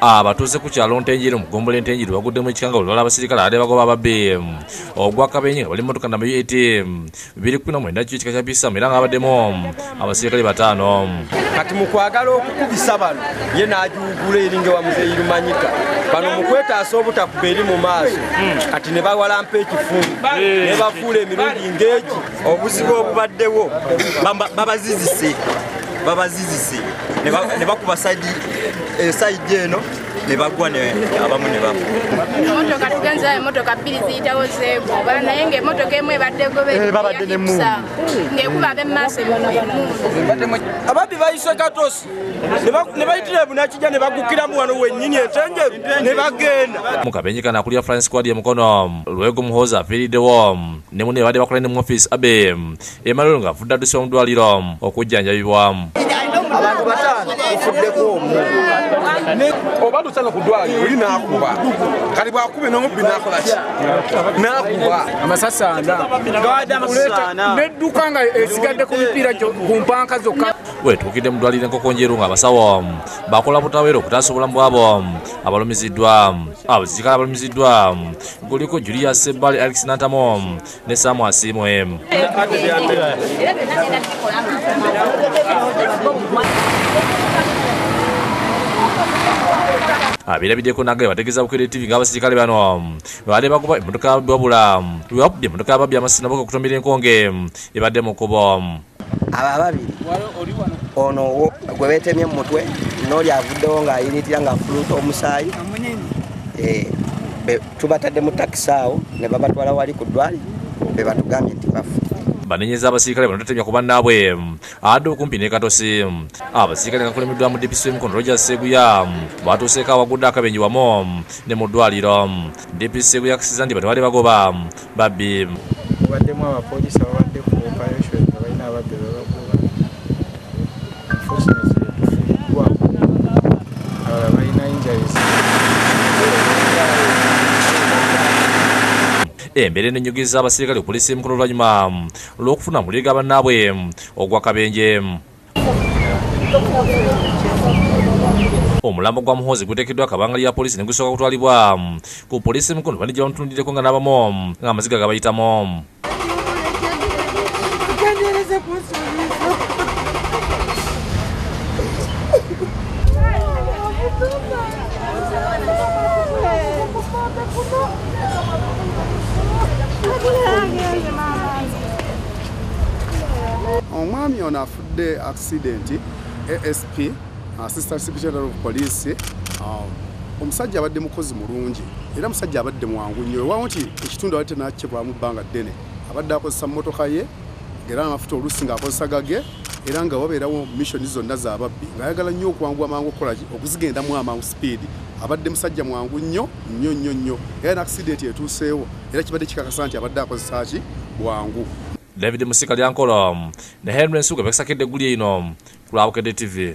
Abatuuze ku kyalo Ntenjeru mu ggombolola Ntenjeru baguddemu ekikangabwa olwala abasirikale abadde bagoba ababbi ogw'akabenje nga bali mu mmotoka namba UAT 219 ekika kya Bisamu era nga babaddemu abasirikale 5. Kati mu kwagala okukubisa bano ye n'agiwugula eri nga Muzeeyi Rumanyika, bano mu kwetaasa obutakuba eri mu maaso kati ne bawalampa ekifungo ne bafuula emirundi ng'egi. Obuzibu obubaddewo babazizise ne bakuba sayidi eno ne bagwa abamu ne bafa. Emmotoka tugenzeyo emmotoka 2 ziyitawo zeekuba, naye ng'emmotoka emu ebadde egoberera ng'ekuba ab'emmaaso emu. Ababbi bayise Katosi ne bayitira Bunakijja ne bagukiramu wano wennyini Entenjeru ne bagenda. Mu kabenje kano akulira Francis Squad y'Mukono Lwego Muhoozi afiiriddewo ne munne babadde bakola ne mu ofiisi Abe Emmanuel ng'avudde addusibwa mu ddwaliro okujjanjabibwa. Abantu 5 tufuddeko omu. Oba tusana ku ddwaliro oli n'akuba, kati bw'akubye n'omubbi n'akola ki? N'akuba amasasi 4 nedduka nga esigadde ku mipiira ku mpanka zokka. Wetuukidde mu ddwaliro Enkokonjeru ng'abasawo bakola butaweera okutaasa obulamu bwabo abalumiziddwa. Abasirikale abalumiziddwa kuliko Julius Sebbali, Alex Nantamo ne Sam Asiimwe. Abirabiddeko nagge bategeeza Bukedde TV ng'abasirikale bano babadde bagoba emmotoka wabula lwebakubye emmotoka y'ababbi amasasi nabo okutomera enkonge ebadde mu kkubo. Abo ababiri ono gwe beetemye mu mutwe n'oli avuddewo ng'ayiriitira ng'afuluuta omusaayi, tubatadde mu takisi awo ne babatwala wali ku ddwaliro be batugambye nti bafu. Banenyeza abasirikale bano tatemya ku bannaabwe adde okumpi ne Katosi. Abasirikale nga bakulembeddwamu DPC w'Emukono Rogers Sseguya batuuseeko awagudde akabenje wamu ne mu ddwaliro. DPC Sseguya akisiza nti bano baali bagoba babbi. Mubaddemu abapoliisi ababadde ku operation nga balina ababbi bebagoba. Unfortunately tufiiriddwa, abalala balina injuries. Embeera eno ennyigiriza abasirikale ku poliisi y'Emukono oluvannyuma olw'okufuna amawulire ga bannaabwe ogw'akabenje. Omulambo gwa Muhoozi guteekeddwa akabangali ya poliisi ne gusooka kutwalibwa ku poliisi y'Emukono bandi gye bamutundiddeko nga n'abamu ng'amaziga gabayitamu. Omwami ono afudde accident, ASP, Assistant Superintendent of Police. Omusajja abadde mukozi mulungi era musajja abadde mwangu nnyo. Weewaawo nti ekitundu abadde tannakivaamu bbanga ddene, abadde akozesa mmotoka ye era amafuta oluusi ng'akozesa gage, era nga wabeerawo mission zonna z'ababbi ng'ayagala nnyo okwanguwa mangu okukola ki, okuzigendamu amangu speed. Abadde musajja mwangu nnyo nnyo nnyo nnyo, era n'accident etuuseewo era kibadde kikakasa nti abadde akozesa ki, bwangu. David Musika Lyankolo ne Henry Nsuga bekisakedde eggulire ino ku lwa Bukedde TV.